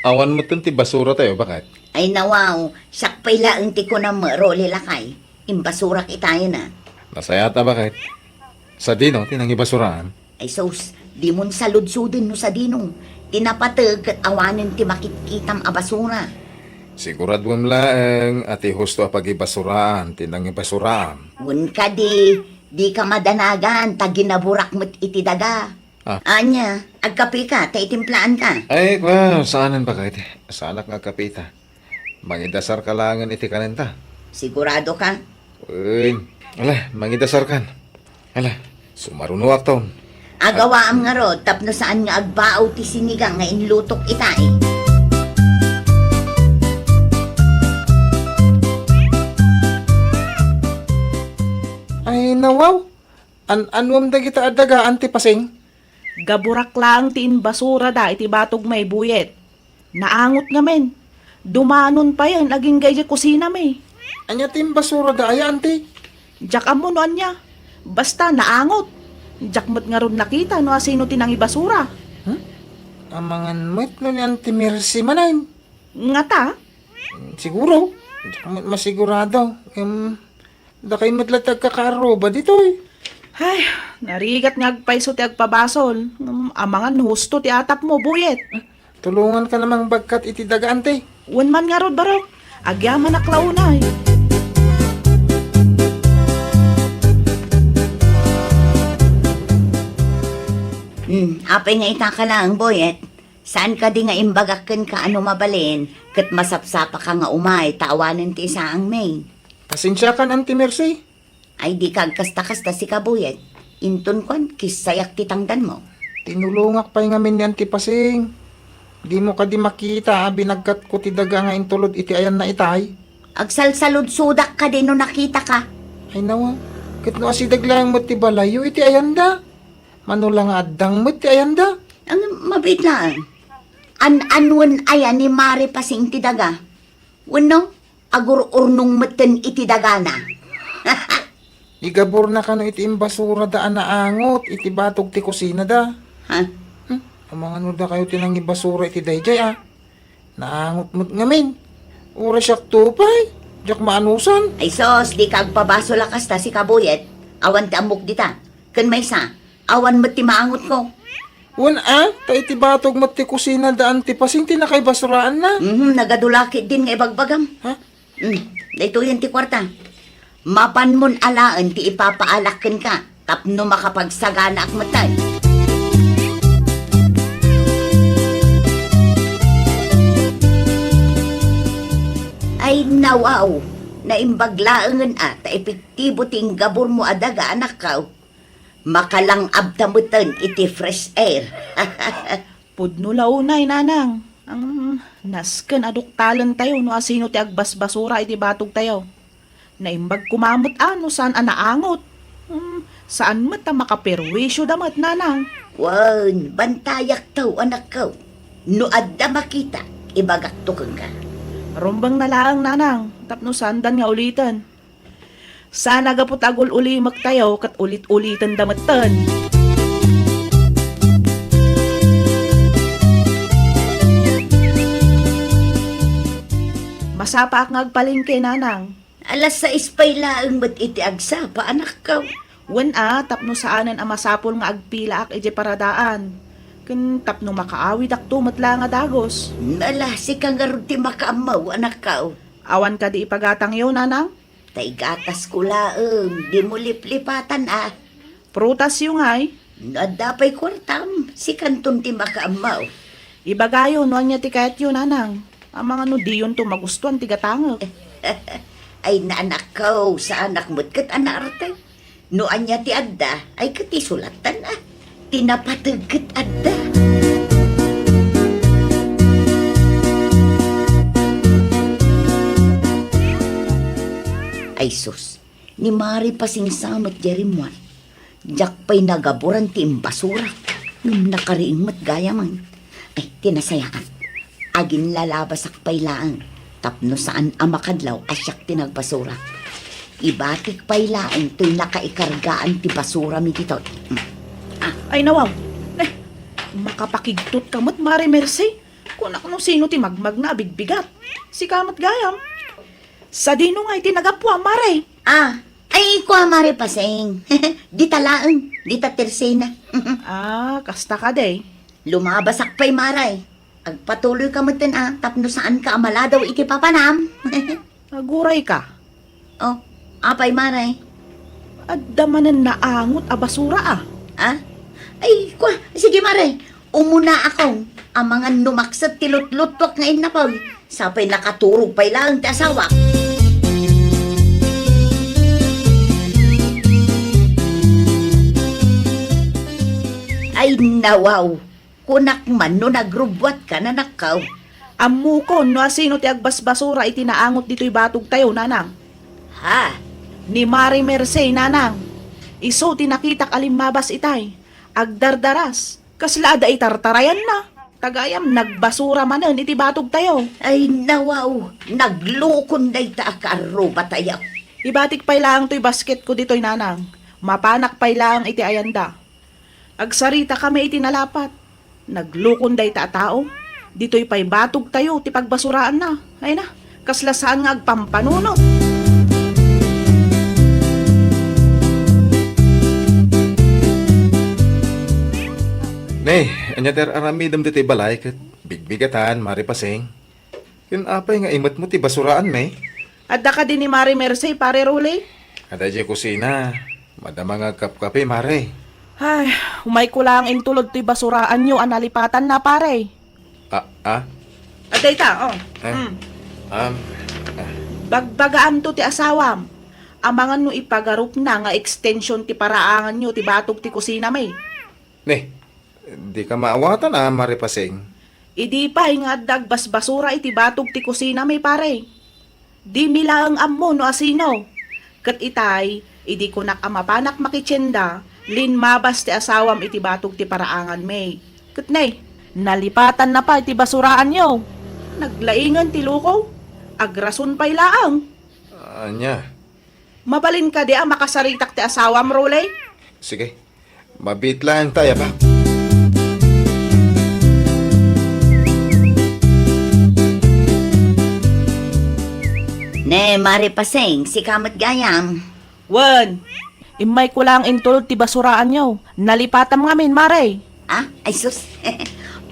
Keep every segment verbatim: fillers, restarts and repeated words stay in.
Awan metten ti basura tayo, baket? Ay, nawaw, siak pay laeng ti kunam, Rolly lakay. Imbasurak itayen a. Nasayaat a, baket. Sadino ti nangibasuraan? Ay sus, dimon saludsoden no sadino. Ti napateg ket awanen ti makitkitam a basura. Siguraduem laeng a ti husto a pagibasuraan ti nangibasuraam. Wen kadi, dika madanagan ta ginaburak met iti daga. Ah. Ania, agkapeka ta itimplaanka? Ay, kua, saanen, baket. Saanak nga agkapeta. Mangidasarka laengen iti kanenta. Siguradoka? Wen. Ala, mangidasarkan. Ala, sumarunoakton. Agawaam ngarud tapno saan nga agbao ti sinigang nga inlutok ita, eh. Ay, nawaw. An-anuem dagita a dagaan ti pasing? Gaburak laeng ti imbasurada iti batog maibuyet. Naangot ngamin. Dumanon payen agingga idiay kusinami. Ania ti imbasurada aya, anti? Diak ammo no ania. Basta naangot. Diak met ngarud nakita no asino ti nangibasura. Hmm? Amangan met no ni Anti Mercy manen. Ngata? Siguro. Diak met masigurado. Em, Dakay met la ti agkakaarruba ditoy. Ay, narigat nga agpayso ti agpabasol. Ngem amangan husto ti atapmo, Buyet. Tulonganka namang bagkat iti daga, anti. Wen man ngarud, barok. Agyamanak la unay. Hmm, apay nga itaka laeng, Buyet? Saan kadi nga imbagak kenka a no mabalin, ket masapsapaka nga umay ta awanen ti isaangmi? Pasensiakan, Anti Mercy. Ay, dika agkasta-kasta, sika, Buyet. Inton kuan, kissayak ti tangdanmo. Tinulongak pay ngamin ni Anti Pasing. Dimo kadi makita a binagkatko ti daga nga intulod iti ayanna itay? Agsalsaludsodak kadi no nakitaka? Ay, nawa. Ket no asideg laeng met ti balayyo iti ayanda? Mano la nga addang met ti ayanda? Ang mabiit laeng. An-anuen aya ni Mari Pasing ti daga? Wenno, agur-urnong metten iti dagana. Igaburna kano iti imbasurada a naangot iti batog ti kusinada. Ha? Hmm? Amangan no dakayo ti nangibasura iti daydiay, a? Naangot met ngamin. Uray siak to pay, diak maanusan. Ay sus, dika agpabasol a kasta, sika, Buyet. Awan ti ammok dita. Ken maysa, awan met ti maangotko. Wen a, ta iti batog met ti kusina da Anti Pasing ti nakaibasuraanna. Mhm, nagadu la ketdin nga ibagbagam. Ha? Hmm, daytoyen ti kuarta. Mapanmon alaen ti ipapaalak kenka tapno makapagsaganaak metten. Ay, nawaw, naimbag laengen a ta epektibo ti inggaburmo a daga, anakko. Makalang-abta metten iti fresh air. Pudno la unay, nanang. Ang nasken a duktalentayo no asino ti agbasbasura iti batogtayo. Naimbag koma met a no saan a naangot. Hmm, saan met a makaperwisyo da met, nanang. Wen, bantayakto, anakko. No adda makita, ibagakto kenka. Rumbeng na laeng, nanang, tapno saandan nga uliten. Sana gapu ta agul-ulimektayo ket ulit-ulitenda metten. Masapaak nga agpalengke, nanang. Alas sais pay laeng met iti agsapa, anakko. Wen a, tapno saanen a masapul nga agpilaak idiay paradaan. Ken tapno makaawidakto met la nga dagus. Ala, sika ngarud ti makaammo, anakko. Awan kadi ipagatangyo, nanang? Ta igatasko laeng, dimo liplipatan a. Prutasyo ngay? No adda pay kuartam, sikanton ti makaammo. Ibagayo no ania ti kayatyo, nanang. Amangan no diyonto magustuan ti gatangek. Ay, naanakko, saanak met ket a naarte. No ania ti adda, ay ket isulattan a. Ti napateg ket adda. Ay sus, ni Mari Pasing sa met diay rimmuar. Diak pay nagaburan ti imbasura. Ngem nakariing met gayamen. Ay, ti nasayaat. Aginlalabasak pay laeng tapno saan a makadlaw a siak ti nagbasura. Ibatik pay laeng toy nakaikargaan ti basurami ditoy. Mm. Ah. Ay, nawaw. Eh, makapakigtot ka met, Mari Mercy. Kunak no sino ti magmagna a bigbigat. Sika met gayam. Sadino nga iti nagapuam, Mare? Ah, ay, kua, Mare Paseng. Dita laeng, dita tersena. Ah, kasta kadi. Lumabasak pay, Mare. Agpatuloyka metten a tapno saanka a maladaw iti papanam. Agurayka. Oh, apay, Mare? Adda manen naangot a basura, a. Ah? Ay, kua, sige, Mare. Umunaakon. Amangan no makset ti lutlutuak nga innapoy. Sapay nakaturog pay laeng ti asawak. Ay, nawaw. Kunak man no nagrubbuatka, anakko. Ammokon no asino ti agbasbasura iti naangot ditoy batogtayo, nanang. Ha? Ni Mare Merced, nanang. Isu ti nakitak a limmabas itay. Agdardaras. Kasla adda itartarayanna. Tagayam, nagbasura manen iti batogtayo. Ay, nawaw. Naglukon dayta a kaarrubatayo. Ibatik pay laeng toy basketko ditoy, nanang. Mapanak pay laeng iti ayanda. Agsaritakami iti nalapat. Naglukon dayta a tao. Ditoy pay batogtayo ti pagbasuraanna. Ay na, kasla saan nga agpampanunot. Ne, ania ti ar-aramidem ditoy balay ket bigbigatan, Mare Paseng? Ken apay nga imetmo ti basuraanmi? Adda kadi ni Mare Merced, Pare Rolly? Adda idiay kusina. Madama nga agkapkapi, Mare. Ay, umayko laeng intulod toy basuraanyo a nalipatanna, Pare. Ah, ah? Adda ita, oh. Eh, Hmm. um, ah. Bagbagaanto ti asawam. Amangan no ipagarupna nga extension ti paraanganyo ti batog ti kusinami. Ne, dika maawatan a, Mare Paseng. Idi pay nga adda agbasbasura iti batog ti kusinami, pare. Dimi laeng ammo no asino. Ket itay, idi kunak a mapanak makitienda, linmabas ti asawam iti batog ti paraanganmi. Ket ne, nalipatanna pay ti basuraanyo. Naglaingen ti luko. Agrason pay laeng. Ania? Mabalin kadi a makasaritak ti asawam, Rolly? Sige. Mabiit laeng ta, Yabak. Ne, Mare Paseng, sika met gayam. Wen, immayko laeng intulod ti basuraanyo. Nalipatam ngamin, Mare. Ah, ay sus.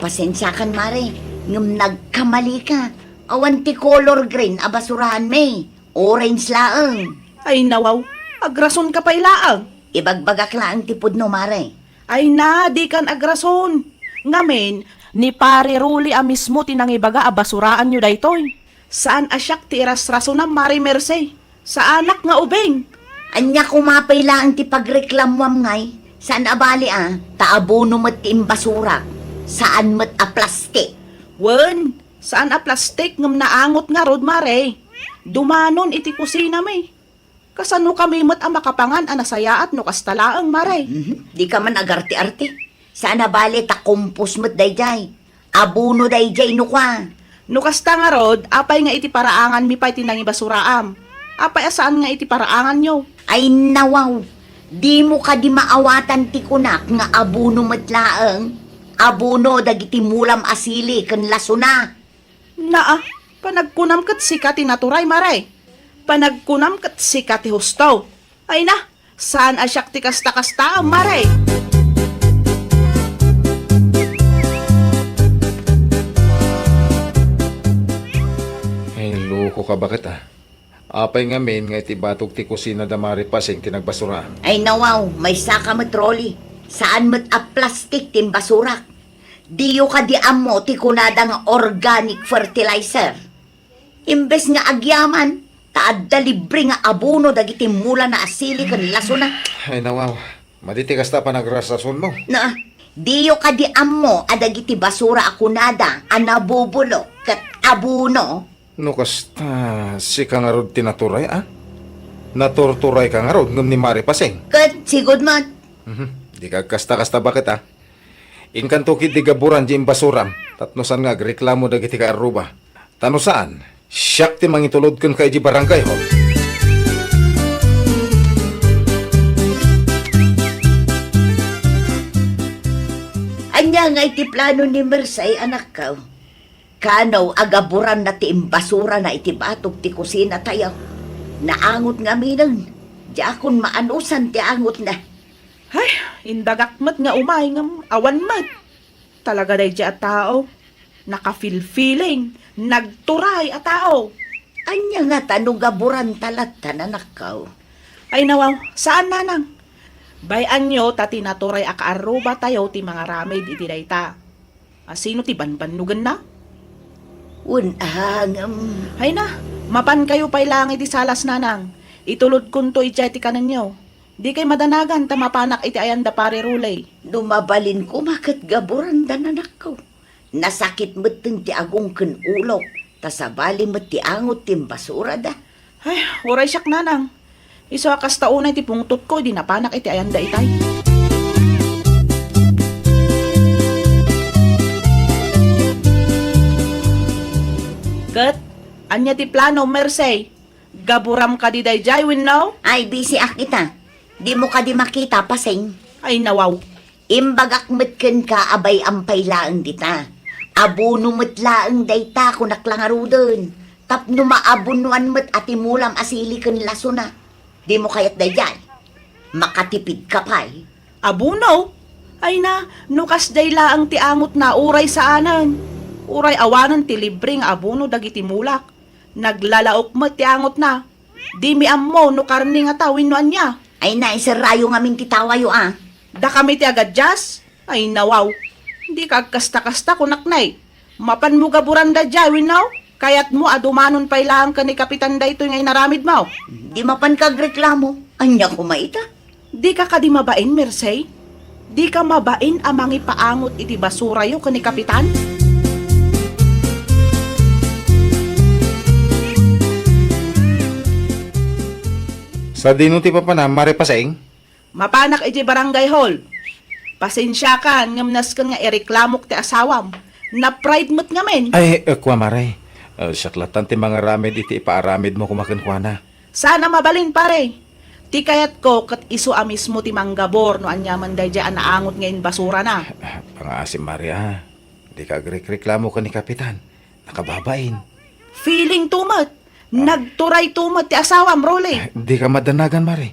Pasensiakan, Mare. Ngem nagkamalika. Awan ti color green a basuraanmi. Orange laeng. Ay, nawaw. Agrasonka pay laeng. Ibagbagak laeng ti pudno, Mare. Ay na, dikan agrason. Ngamin, ni Pare Rolly a mismo ti nangibaga a basuraanyo daytoy. Saan a siak ti irasrasonam, Mare Merced. Saanak nga ubing. Ania koma pay laeng ti pagreklamoam ngay? Saan a bali a, ta abono met ti imbasurak. Saan met a plastik. Wen, saan a plastik ngem naangot ngarud, Mare. Dumanon iti kusinami. Kasanokami met a makapangan a nasayaat no kasta laeng, Mare? Mhm. Dika man agarte-arte. Saan a bali ta kompos met daydiay. Abono daydiay no kua. No kasta ngarud, apay nga iti paraanganmi pay ti nangibasuraam? Apay a saan nga iti paraanganyo? Ay, nawaw. Dimo kadi maawatan ti kunak nga abono met laeng? Abono dagiti mulam a sili ken lasona. Naa, panagkunam ket sika ti naturay, Mare. Panagkunam ket sika ti husto. Ay na, saan a siak ti kasta-kasta, Mare. Ay, loko ka, bakit, ah? Apay ngamin nga iti batog ti kusina da Mare Paseng ti nagbasura? Ay, nawaw, maysaka met, Rolly. Saan met a plastik ti imbasurak. Diyo kadi ammo ti kunada nga organic fertilizer? Imbes nga agyaman, ta adda libre nga abono dagiti mulana a sili ken lasona. Ay, nawaw. Madi ti kasta a panagrasrasonmo. Na, diyo kadi ammo a dagiti basura a kunada a nabubulok ket abono? No kasta, sika ngarud ti naturay, a? Naturturay ka ngarud ngem ni Mare Paseng? Ket sigud met. Mhm. Dika agkasta-kasta, bakit, a? Inkanto ketdi gaburan di imbasuram, tapno saan nga agreklamo dagiti kaarruba. Ta no saan, siak ti mangitulod kenka idiay barangay hall. Ania nga iti plano ni Mersay, anakko? Kano, agaburanna ti imbasurana iti batog ti kusinatayo. Naangot ngaminen. Diakon maanusan ti angotna. Ay, indagak met nga umay ngem awan met. Talaga daydiay a tao. Nakafilfiling, nagturay a tao. Ania ngata no gaburanta latta, nanakko? Ay, nawaw, saan, nanang. Bay-anyo ta ti naturay a kaarrubatayo ti mangaramid iti dayta. A, sino ti banbannogenna? Wen, ah, ngem. Ay na, mapankayo pay laeng iti salas, nanang. Itulodkonto idiay ti kanenyo. Dikay madanagan ta mapanak iti ayan da Pare Roley. No mabalin koma ket gaburanda, nanakko. Nasakit metten ti agong ken ulok, ta sabali met ti angot ti imbasurada. Ay, uray siak, nanang. Isu a kasta unay ti pungtotko idi napanak iti ayan da itay. Ket, ania ti plano, Mersey? Gaburam kadi daydiay wenno? Ay, bisiak ita. Dimo kadi makita, Pasing? Ay, nawaw. Imbagak met kenka a bay-am pay laeng dita. Abono met laeng dayta, kunak la ngaruden. Tapno maabonoan met a timulam a sili ken lasona. Dimo kayat daydiay? Makatipidka pay. Abono? Ay na, no kasdiay laeng ti angotna, uray saanen. Uray awanen ti libre nga abono dagiti mulak. Naglalaok met ti angotna. Dimi ammo no karne ngata wenno ania. Ay na, iserrayo ngamin ti tawayo, a. Dakami ti agadias? Ay, nawaw. Dika agkasta-kasta, kunak, nay. Mapanmo gaburan daydiay wenno? Kayatmo a dumanon pay laeng ken ni Kapitan daytoy nga inaramidmo? Di mapanka agreklamo. Ania koma ita? Dika kadi mabain, Mersey? Dika mabain a mangipaangot iti basurayo ken ni Kapitan? Sadino ti papanam, Mare Pasing? Mapanak idiay barangay hall. Pasensiakan ngem nasken nga ireklamok ti asawam. Na-pride met ngamin. Ay, eh, kua, Mare. Eh, siak lattan ti mangaramid iti ipaaramidmo koma kenkuana. Saan a mabalin, pare. Ti kayatko ket isu a mismo ti manggabur no aniaman daydiay a naangot nga inbasurana. Pangaasim, Mare, a. Dika agrekreklamo ken ni Kapitan. Nakababain. Feeling to met. Ah. Nagturay to met ti asawam, Rolly. Dika madanagan, Mare.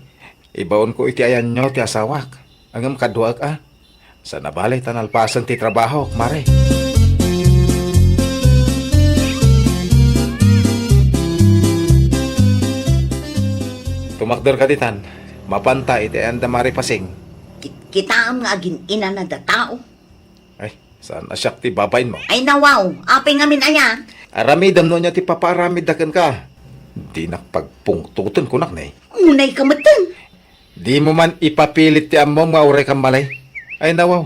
Ibaonko iti ayanyo ti asawak. Ngem kaduaek, a. Saan a bale ta nalpasen ti trabahok, Mare. Tumakder ka ditan. Mapanta iti ayanda Mare Pasing. Ki-, kitaem nga agin-inanada tao. Ay, saan a siak ti babainmo? Ay, nawaw, apay ngamin aya? Aramidem no ania ti papaaramidda kenka. Dinak pagpungtoten, kunak, ne. Unay ka metten. Dimo man ipapilit ti ammom nga uray kammalay. Ay, nawaw.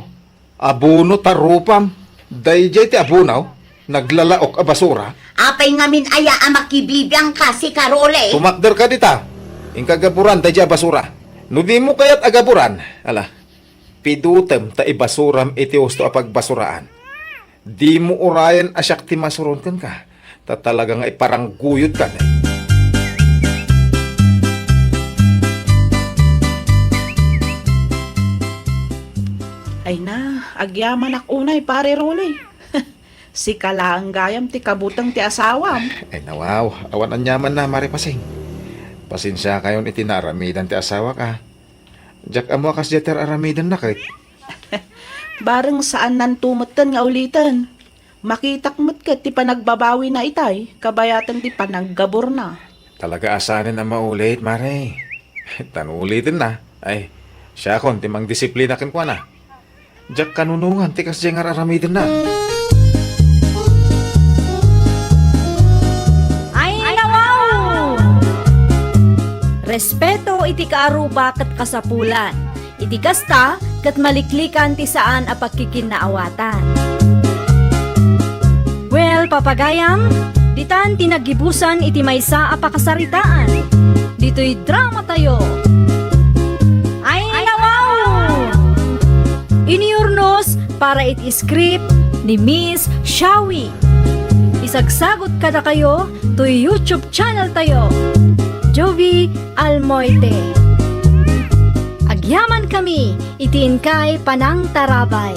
Abono ta rupam. Daydiay ti abono, naglalaok a basura. Apay ngamin aya a makibibiangka, sika, Rolly? Tumakder ka dita. Inka gaburan daydiay a basura. No dimo kayat a gaburan, ala, pidutem ta ibasuram iti husto a pagbasuraan. Dimo urayen a siak ti masuron kenka, ta talaga nga iparangguyodka, ne. Ay na, agyamanak unay, Pare Rolly. Sika laeng gayam ti kabuteng ti asawam. Ay, nawaw, awan aniamanna, Mare Pasing. Pasensiakayon iti naaramidan ti asawak, a. Diak ammo a kasdiay ti ar-aramidenna ket. Bareng saannanto metten nga uliten. Makitak met ket ti panagbabawina itay, kabayaten ti panaggaburna. Talaga a saanen a maulit, Mare. Ta no ulitenna, ay, siakon ti mangdisiplina kenkuana. Diak kanunongan ti kasdiay nga ar-aramidenna. Ay, nawaw! Respeto iti kaaruba ket kasapulan. Iti kasta, ket maliklikan ti saan a pagkikinnaawatan. Well, papagayam, ditan ti nagibusan iti maysa a pakasaritaan. Ditoy dramatayo. Ay, nawaw! Inurnos para iti script ni Miss Shawi. Isagsagot kadakayo toy YouTube channel tayo, Jovi Almoite. Agyaman kami iti inkay panangtarabay.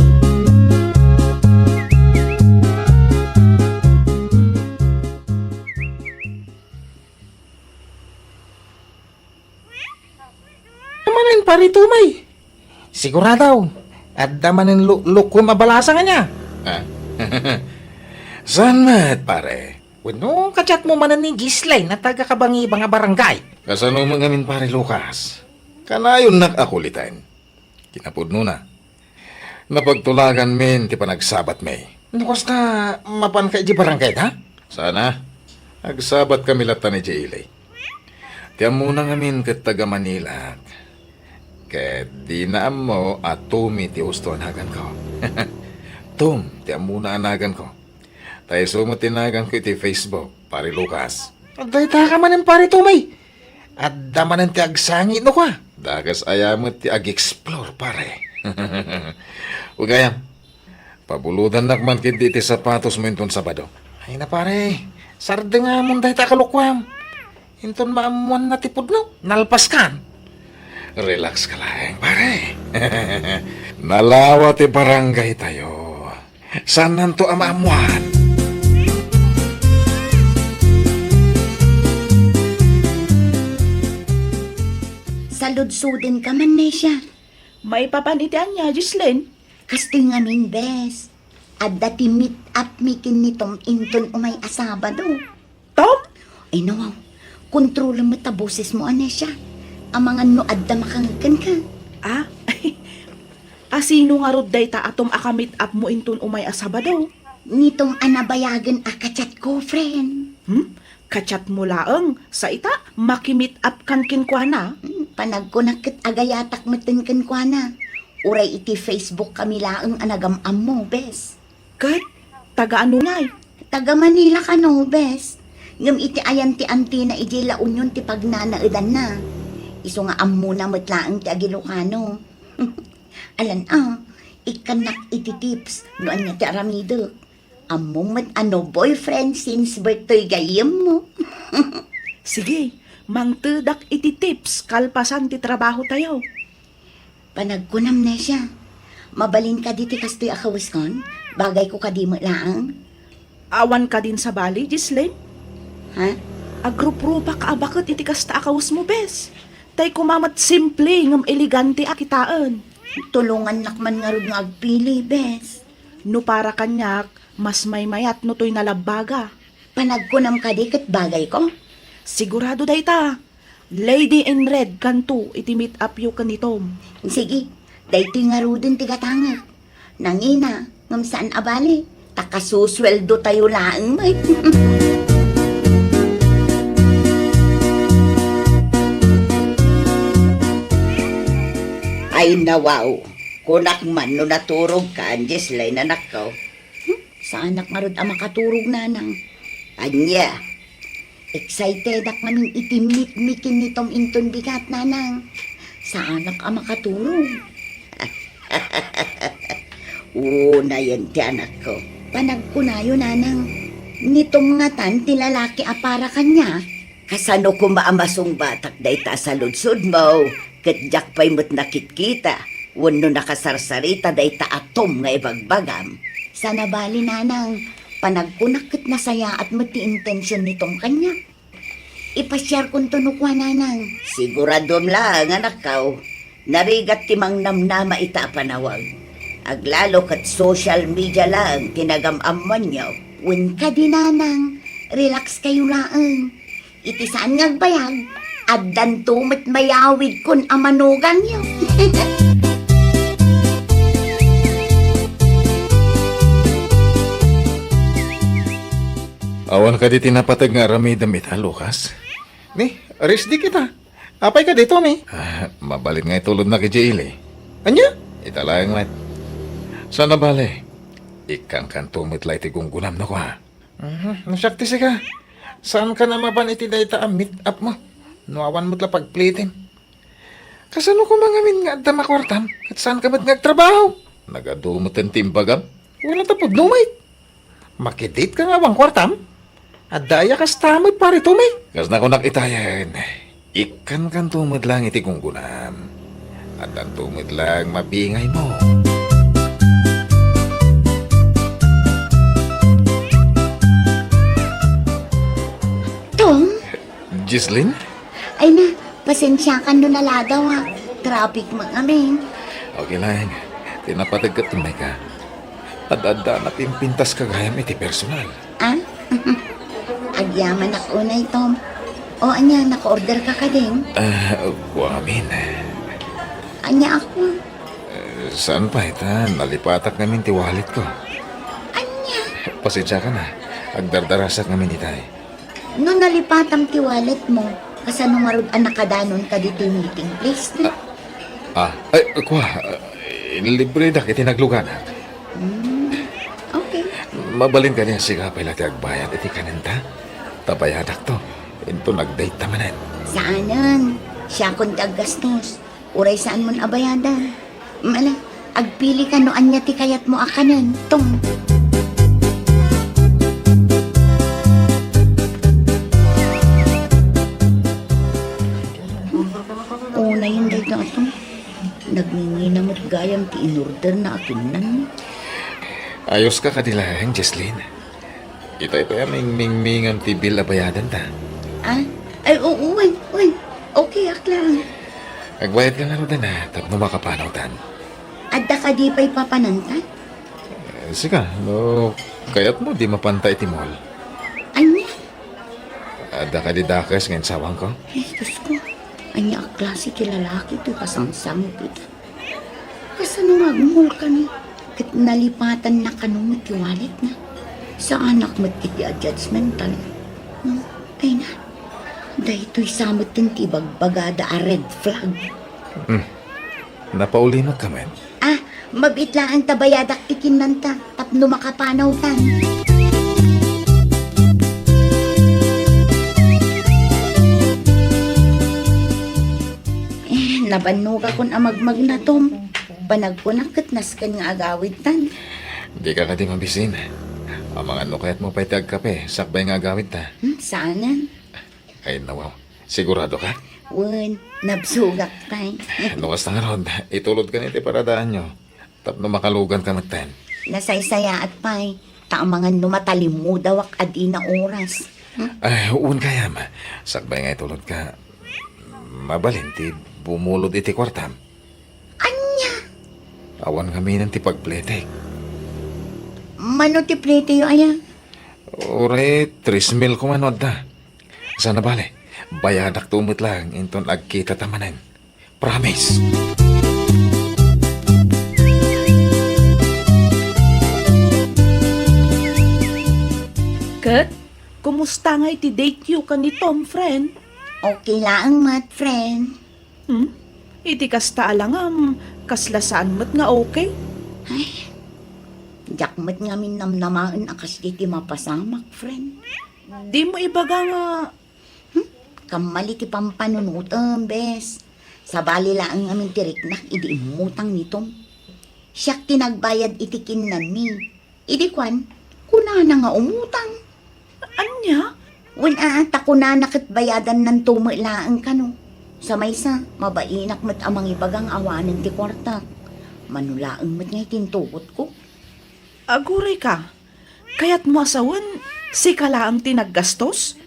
Pare Tommy. Sigurado, adda manen lu-, lukuem a balasa nga niya. Ah. Saan met, pare? Wenno, ka-chat mo manen ni Gislaine a taga-kabangibang a barangay? Kasano met ngamin, Pare Lucas? Kanayonnak a kuliten. Kinapudnona, napagtulaganmin ti panagsabatmi. No kasta, mapanka idiay barangayda? Sana. Agsabatkami latta idiay ili. Ti ammona ngamin ket taga-Manila. Ket dina ammo a Tommy ti husto a naganko. Tom ti ammona a naganko. Ta isu met ti naganko iti Facebook, Pare Lucas. Dayta ka manen, Pare Tommy. Adda manen ti agsangi no kua. Dakes aya met ti ag-explore, pare. Ugayam, pabulodannak man ketdi iti sapatosmo inton Sabado. Ay na, pare, sardengamon dayta a kalukuam. Inton maammuanna ti pudno, nalpaskan. Relax ka laeng, pare. Nalawa ti barangay tayo. Saannanto a maammuan. Saludsodenka man, Nesia. Maipapan iti ania, Gislaine? Kastoy ngamin, bes. Adda ti meet up mi ken ni Tom inton umay a Sabado. Tom? Ay, no. Kontrolem met ta bosesmo, Anesia. Amangan no adda makangeg kenka. Ah? A sino ngarud dayta a Tom a ka-meet up mo inton umay a Sabado? Ni Tom a nabayagen a ka-chat ko, friend. Hmm? Ka-chat mo laeng, sa ita, maki-meet up kan kenkuana? Hmm, panagkunak ket agayatak metten kenkuana. Uray iti Facebook kami laeng a nagam-ammo, bes. Ket, taga-ano ngay? Taga-Manila kano, bes. Ngem iti ayan ti antina idiay La Union ti pagnanaedanna. Isu nga ammona met laeng ti ag-Ilocano. Alan a, ikkannak iti tips no ania ti aramidek. Ammom met a no boyfriend since birth toy gayyemmo. Sige, mangtedak iti tips kalpasan ti trabaho tayo. Panagkunam, Nesia. Mabalin kadi ti kastoy a kaweskon? Bagayko kadi met laeng? Awan kadin sabali, Gislaine? Ha? Agruprupak a baket iti kasta a kawesmo, bes. Tay koma met simple ngem elegante a kitaen. Tulongannak man ngarud nga agpili, bes. No para kaniak, mas maymayat no toy nalabbaga. Panagkunam kadi ket bagayko? Sigurado dayta. Lady in Red kanto iti meet up yo ken ni Tom. Sige, daytoy ngaruden ti gatangek. Nangina, ngem saan a bale, ta kasusueldo tayo laeng met. Ay, nawaw. Kunak man no naturog ka, Angeslay, nanakko. Hmm? Saanak ngarud a makaturog, nanang. Ania? Excitedak ngamin iti meet mi ken ni Tom inton bigat, nanang. Saanak a makaturog. Unayen ti anakko. Panagkunayo, nanang. Ni Tom ngatan ti lalaki a para kaniak. Kasano koma a masungbatak dayta a saludsodmo? Ket diak pay met nakitkita wenno nakasarsarita dayta a Tom nga ibagbagam. Saan a bale, nanang, panagkunak ket nasayaat met ti intension ni Tom kaniak. Ipasiarkonto no kua, nanang. Siguradom laeng, anakko. Narigat ti mangnamnama ita a panawag. Aglalo ket social media laeng ti nagam-ammoanyo. Wen kadi, nanang, relax kayo laeng. Iti saan nga agbayag, addanto met mayawidkon a manugangyo. Awan kadi ti napateg nga aramidem ita, Lucas? Ni, resdi kita. Apay kadi, Tommy? Ah, mabalin nga itulodnak idiay ili. Ania? Ita laeng met. Saan a bale, ikkankanto met la iti gunggonam no kua. Mhm, no siak ti sika, saankan a mapan iti dayta a meet up mo no awan met la pagplitem. Kasano koma ngamin nga adda makuartam ket saanka met nga agtrabaho? Nagadu meten ti imbagam. Wala ta pudno met. Makidate ka nga awan kuartam? Adda aya kasta met, Pare Tommy? Kas nakunak itayen, ikkankanto met lang iti gunggonam. Addanto met lang mabingaymo. Tom? Gislin? Ay na, pasensiakan no naladaw, ha. Traffic met ngamin. Okay lang. Ti napateg ket tumay ka. Adda-adda napimpintas ka gayam iti personal. Ah? Agyamanak unay, Tom. O ania, naka-order ka kadin? Ah, wa amin. Ania ako? Eh, saan pa ita? Nalipatak ngamin ti wallet ko. Ania? Pasensya ka na. Agdardarasak ngamin itay. No nalipatam ti wallet mo, kasano ngarud a nakadanonka ditoy meeting place, no? Ah, ah, ay, kua, ah, libre dak iti nagluganak. Hmm, okay. Mabalin kaniak, sika pay la ti agbayad iti kanenta? Ta bayadak to. Inton nag-date ta manen. Saanen. Siakon ti aggastos. Uray saanmon a bayadan. Mala, agpili ka no ania ti kayatmo a kanen, Tom. Unayen dayta, Tom. Nagngingina met gayam ti inorderna a kinnan. Ayos ka kadi laeng, Jesslyn? Itay pay a mingmingmingam ti bill a bayadanta. Ah? Ay, oo, wen, wen. Okay ak lang. Agbayad ka ngaruden a tapno makapanawtan. Adda kadi pay papananta? Eh, sika, no kayatmo, di mapanta iti mall. Ania? Adda kadi dakes nga insawangko? Ay, Diyos ko. Ania a klase ti lalaki ti kasangsango kita? Kasano nga agmall kano ket nalipatanna kano met ti walletna? Saanak met iti a judgmental. Hmm, ay na. Daytoy sa metten ti ibagbagada a red flag. Hmm. Napaulimek ka met? Ah, mabiit laeng ta bayadak ti kinnanta tapno makapanawtan. Eh, nabannogakon a magmagna, Tom. Panagkunak ket nasken nga agawidtan. Dika kadi mabisin. Amangan no kayatmo pay ti agkape, sakbay nga agawidta. Hmm, saanen? Ay, nawaw. Sigurado ka? Wen, nabsogak pay. No kasta ngarud, itulod ka ni ti paradaanyo. Tapno makalugan ka metten. Nasaysayaat pay, ta amangan no matalimmudawak a dina oras. Hmm? Ay, wen gayam. Sakbay nga itulod ka, mabalin ti bumulod iti kuartam. Ania? Awan ngamin ti pagpletek. Mano ti pleteyo aya? Uray, tres mil koma no adda. Saan a bale, bayadak to met laeng inton agkita ta manen. Promise. Ket, kumusta ngay ti date yo ken ni Tom, friend? Okay laeng met, friend. Hmm? Iti kasta a langam, kasla saan met nga okay? Ay, diak met ngamin namnamaen a kasdi ti mapasamak, friend. Dimo ibaga nga Hmm? Kammali ti pampanunotem, bes. Sabali laeng ngamin ti riknak idi immutang ni Tom. Siak ti nagbayad iti kinnanmi. Idi kuan, kunana nga umutang. Ania? Wen, a, ta kunana ket bayadannanto met laeng kano. Sa maysa, mabainak met a mangibaga nga awanen ti kuartak. Mano laeng met nga itintugot ko. Aguray ka. Kayatmo a sawen, sika laeng ti naggastos?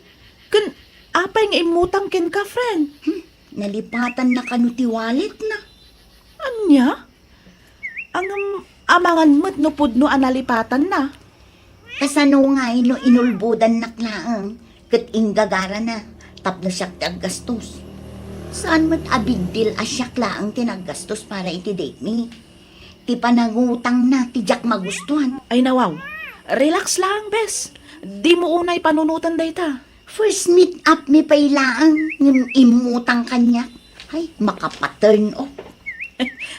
Ken apay nga immutang kenka, friend? Hmm, nalipatanna kano ti walletna. Ania? Ngem amangan met no pudno a nalipatanna. Kasano ngay no inulbodannak laeng ket inggagarana tapno siak ti aggastos? Saan met a big deal a siak laeng ti naggastos para iti date mi. Ti panangutangna ti diak magustuhan. Ay, nawaw. Relax lang, bes. Dimo unay panunoten dayta. First meet up mi pay laeng ngem immutang kaniak. Ay, makapa-turn off.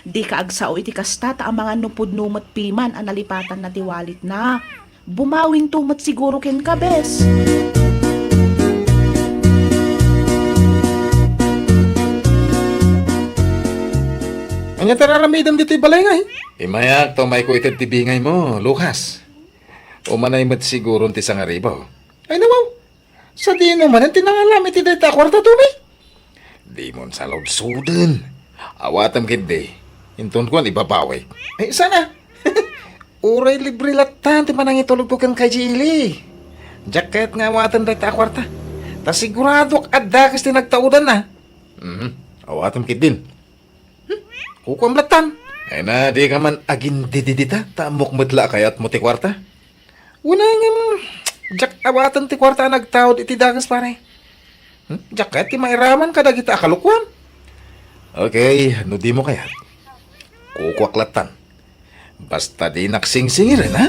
Dika agsao iti kasta, ta amangan no pudno met piman a nalipatanna ti walletna. Bumawinto met siguro kenka, bes. Ania ti ar-aramidem ditoy balay ngay? Imayak ta umayko ited ti bingaymo, Lucas. Umanay met siguron ti sangaribu. Ay, nawaw. Sadino manen ti nangalam iti dayta a kuarta, Tommy? Dimon saludsoden. Awatem ketdi. Inton kuan, ibabawik. Ay, sana. Uray libre latta ti panangitulodko ken kay Jilly. Diak kayat nga awaten dayta a kuarta. Ta siguradok adda kas ti nagtaudanna. Mhm. Awatem ketdin. Kukuam lattan. Ay na, dika man agindididita, ta ammok met la a kayatmo ti kuarta. Wen a ngem, diak awaten ti kuarta a nagtaud iti dakes, pare. Hmm? Diak kayat ti mairaman kadagita a kalukuan. Okay, no dimo kayat, kukuak lattan. Basta dinak singsingiren, ha?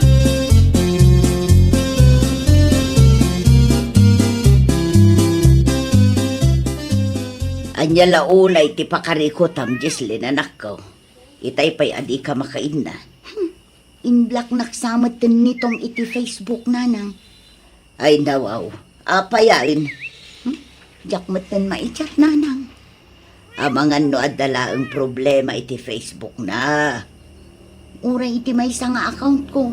Ania la unay ti pakarikutam, Jesselyn, anakko? Itay pay a dika makainna. Hmm. Inblocknak sa metten ni Tom iti Facebook, nanang. Ay, nawaw. Apay a wen? Hmm? Diak metten mai-chat, nanang. Amangan no adda laeng problema iti Facebook na. Uray iti maysa nga account ko,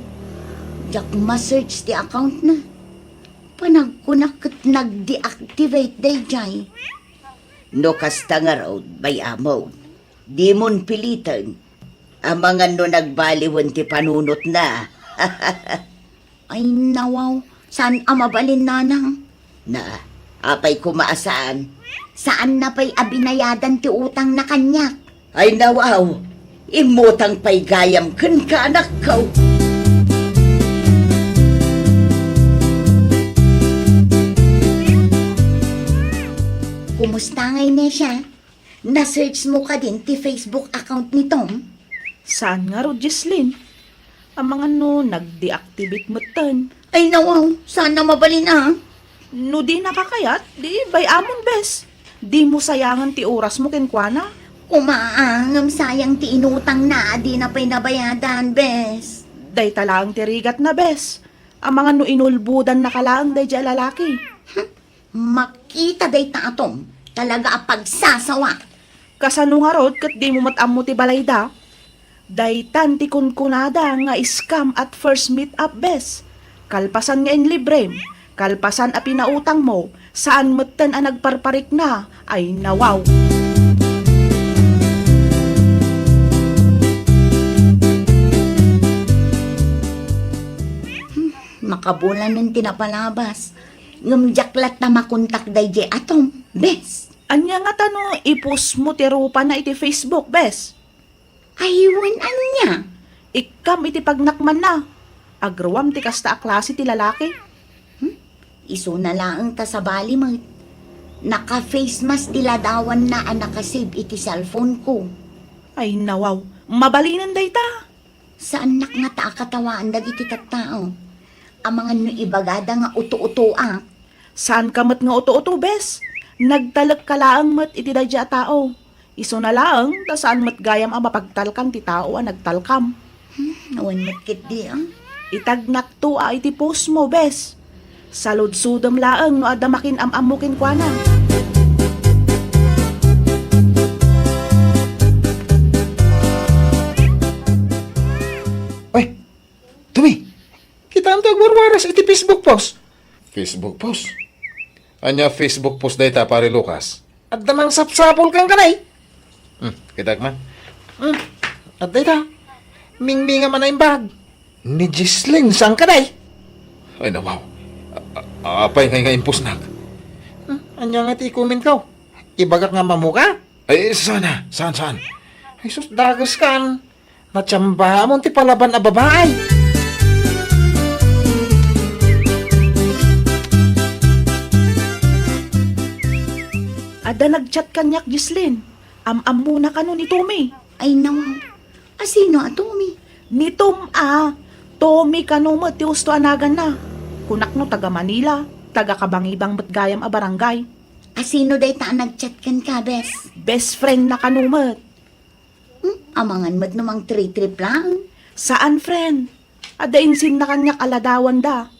diak ma-search ti account na. Panagkunak ket nag-deactivate daydiay. No kasta ngarud, bay-amon, dimon piliten. Amangan no nagbaliwen ti panunotna. Ay, nawaw, saan a mabalin, nanang? Na, apay koma a saan? Saanna pay a binayadan ti utangna kaniak. Ay, nawaw, immutang pay gayam kenka, anakko. Kumusta ngay, Nesia? Na-search mo kadin ti Facebook account ni Tom? Saan ngarud, Jesselyn? Amangan no nag-deactivate metten. Ay, nawaw, saan a mabalin a? No dinaka kayat, di bay-amon, bes. Dimo sayangen ti orasmo kenkuana. Koma a, ngem sayang ti inutangna a dina pay nabayadan, bes. Dayta laeng ti rigatna, bes. Amangan no inulbodannaka laeng daydiay a lalaki. Hmm? Makita dayta a Tom, talaga a pagsasawa. Kasano ngarud ket dimo met ammo ti balayda? Daytan ti kunkunada nga scam at first meet-up, bes. Kalpasan nga inlibrem, kalpasan a pinautangmo, saan metten a nagparparikna. Ay, nawaw. Hmm, makabulanen ti napalabas. Ngem diak latta makontak daydiay a Tom, bes. Ania ngata no i-post mo ti rupana iti Facebook, bes? Ay, wen ania? Ikkam iti pagnakmanna. Agruam ti kasta a klase ti lalaki. Hmm? Isuna laeng ta sabali met. Naka-face mask ti ladawanna a naka-save iti cellphone ko. Ay, nawaw. Mabalinen dayta. Saannak ngata a katawaan dagiti tattao. Amangan no ibagada nga uto-utoak. Saanka met nga uto-uto, bes. Nagtalekka laeng met iti daydiay a tao. Isuna laeng ta saan met gayam a mapagtalkan ti tao a nagtalkam. Hmm, awan met ketdi, a. Itagnakto a iti post mo, bes. Saludsodem laeng no adda makin-am-ammo kenkuana. Oy, Tommy, kitaem ti agwarwaras iti Facebook post. Facebook post? Ania Facebook post dayta, Pare Lucas? Adda mangsapsapul kenka, day. Hmm, kitak man. Hmm, adda ita. Mingmingam a naimbag. Ni Jesselyn, saan ka, day? Ay, nawaw. A-, a-, apay ngay nga impostnak? Hmm, ania nga ti i-comment ko? Ibagak nga ammo ka? Ay, saan a? Saan, saan? Ay, sus, dages kan. Natsambamon ti palaban a babae. Adda nag-chat kaniak, Jesselyn. Am-ammona kano ni Tommy? Ay, nawaw. Asino a Tommy? Ni Tom a. Tommy kano met ti husto a naganna. Kunak no taga Manila, taga Kabangibang met gayam a barangay. Asino dayta a nag-chat kenka, bes? Best friend na kano met. Hmm? Amangan met no mangtritrip laeng. Saan, friend? Adda insinna kaniak a ladawanda.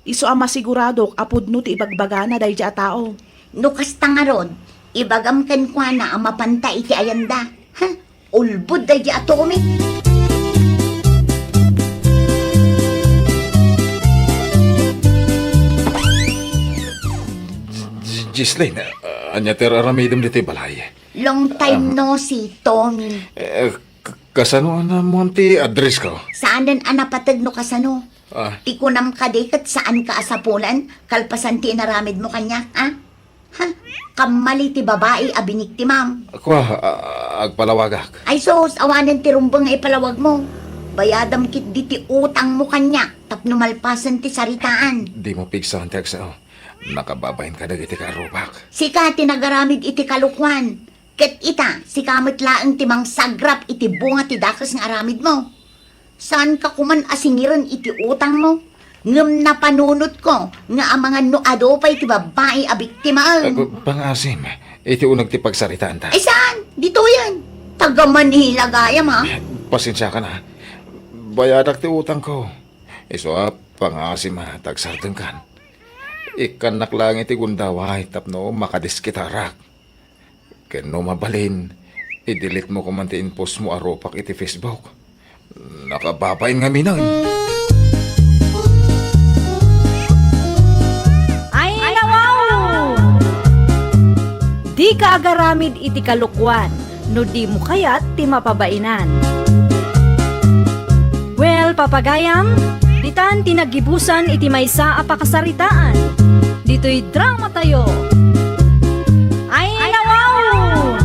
Isu a masiguradok a pudno ti ibagbagana daydiay a tao. No kasta ngarud, ibagam kenkuana a mapanta iti ayanda. Ha? Ulbod daydiay a Tommy. J-, Jesselyn, a-, ania ti ar-aramidem ditoy balay? Long time no see, Tommy. Eh, k-, kasano a naammoan ti address ko? Saanen a napateg no kasano. Ah. Ti kunam kadi ket saanka a sapulan kalpasan ti inaramidmo kaniak, a? Ha? Kammali ti babai a biniktimam. Kua, a-, Agpalawagak. Ay sus, awanen ti rumbeng nga ipalawagmo. Bayadam ketdi ti utangmo kaniak tapno malpasen ti saritaan. Dimo pigsaen ti agsao. Nakababain kadagiti kaarrubak. Sika ti nagaramid iti kalokuan. Ket ita, sika met laeng ti mangsagrap iti bunga ti dakes nga aramidmo. Saanka koman a singiren iti utangmo, ngem napanunotko nga amangan no adu pay ti babbai a biktimaem. Eh, pa-, pangaasim, iti uneg ti pagsaritaanta. Ay saan, ditoyen. Taga Manila gayam, a. Pasensiakan, a. Bayadak ti utangko. Isu a, pangaasim a, ta agsardengkan. Ikkannak laeng iti gundaway tapno makadiskitarak. Ken no mabalin, i-delete mo koman ti inpostmo a rupak iti Facebook. Nakababain ngamin. Ay, nawaw! Dika agaramid iti kalokuan no dimo kayat ti mapabainan. Well, papagayam, ditan ti naggibusan iti maysa a pakasaritaan. Ditoy drama tayo. Ay, nawaw!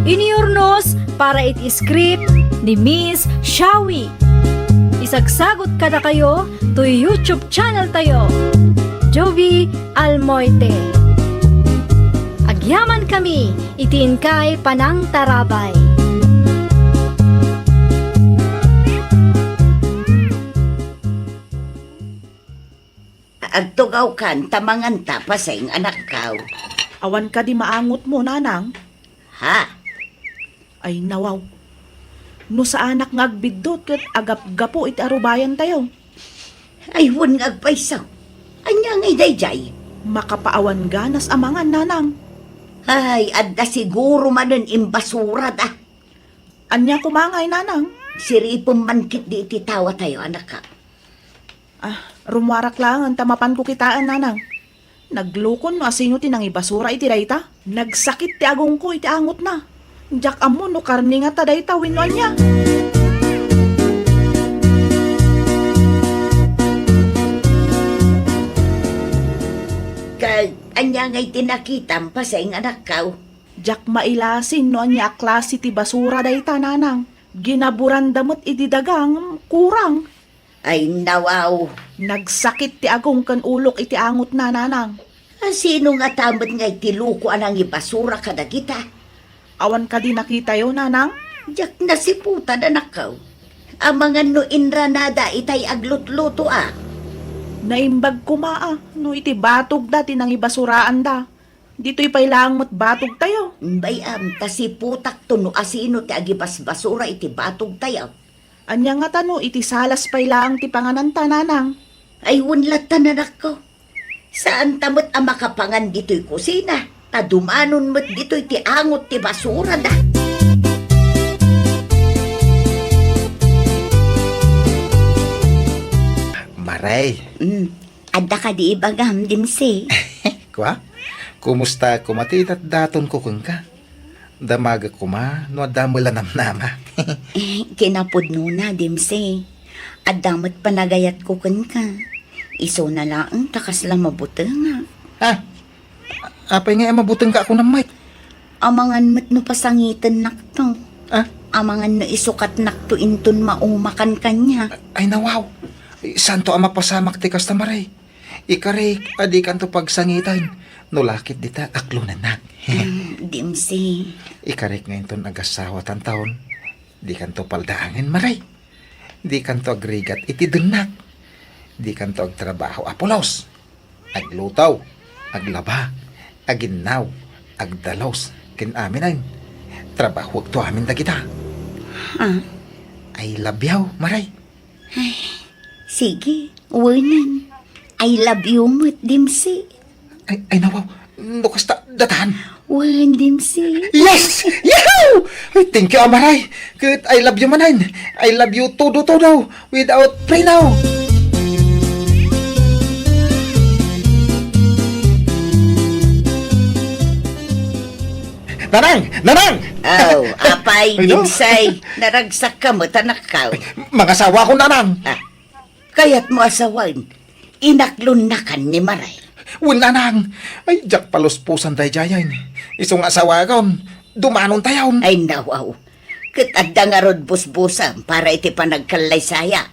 Inurnos para iti script ni Miss Shawi. Isagsagot kadakayo toy YouTube channel tayo, Jovi Almoite. Agyaman kami iti inkay panangtarabay. Agtugawkan ta manganta, Paseng, anakkaw. Awan kadi maangotmo, nanang? Ha? Ay, nawaw. No saanak nga agbiddut ket agapgapu iti arubayantayo. Ay, wen nga agpayso. Ania ngay daydiay? Makapaawan ganas a mangan, nanang. Ay, adda siguro manen imbasurada. Ania koma ngay, nanang? Siripem man ketdi iti tawatayo, anakkaw. Ah, rummuarak laengen ta mapanko kitaen, nanang. Naglukon no asino ti nangibasura iti dayta. Nagsakit ti agongko iti angotna. Diak ammo no karne ngata dayta wenno ania. Ket ania ngay ti nakitam, Paseng, anakkaw? Diak mailasin no ania a klase ti basura dayta, nanang. Ginaburanda met iti daga ngem kurang. Ay, nawaw. Nagsakit ti agong ken ulok iti angotna, nanang. Asino ngata met ngay ti luko a nangibasura kadagita? Awan kadi nakitayo, nanang? Diak nasiputan, anakkaw. Amangan no inranada itay aglutluto a. Naimbag koma a no iti batogda ti nangibasuraanda. Ditoy pay laeng met batogtayo. Bay-am, ta siputakto no asino ti agibasbasura iti batogtayo. Ania ngata no iti salas pay laeng ti pangananta, nanang? Ay, wen latta, anakko. Saanta met a makapangan ditoy kusina, ta dumanon met ditoy ti angot ti basurada. Maray. Mm. Adda kadi ibagam, Dimsi? Kua? Kumusta koma ti idatdatonko kenka? Damagek koma no adda met la namnama. Eh, kinapudnona, Dimsi. Adda met panagayatko kenka. Isuna laeng ta kasla mabutengak. Ah, apay nga mabutengka a kunam met? Amangan met no pasangitennakto. Ah? Amangan no isukatnakto inton maumakan kaniak. Ay, nawaw. Saanto a mapasamak ti kasta, Maray. Ikarik a dikanto pagsangiten no la ket dita aklonennak. Mm, Dimsi. Ikarik nga inton agassawatanton, dikanto paldaangen, Maray. Dikanto agrigat iti dennak. Dikanto agtrabaho a pulos. Agluto, aglaba, aginnaw, agdalus, ken aminen. Trabahoekto amin dagita. Ah. I love you, Maray. Ay, sige, wenen. I love you met, Dimsi. Ay, ay, nawaw. No kasta, datan. Wen, Dimsi. Yes! Yahoo! Ay, thank you, Amaray. Ket I love you manen. I love you todo, todo. Without free now. Nanang! Nanang! Oh, apay, ay, no? Dimsi. Naragsak ka met, anakko. Ay, mangasawa ko, Nanang. Ah, kayatmo a sawen, inaklonnakan ni Maray. Wen, Nanang. Ay, diak palusposan daydiayen. Isu nga asawakon, dumanon tayon. Ay, nawaw. Ket adda ngarud busbusam para iti panagkallaysaya.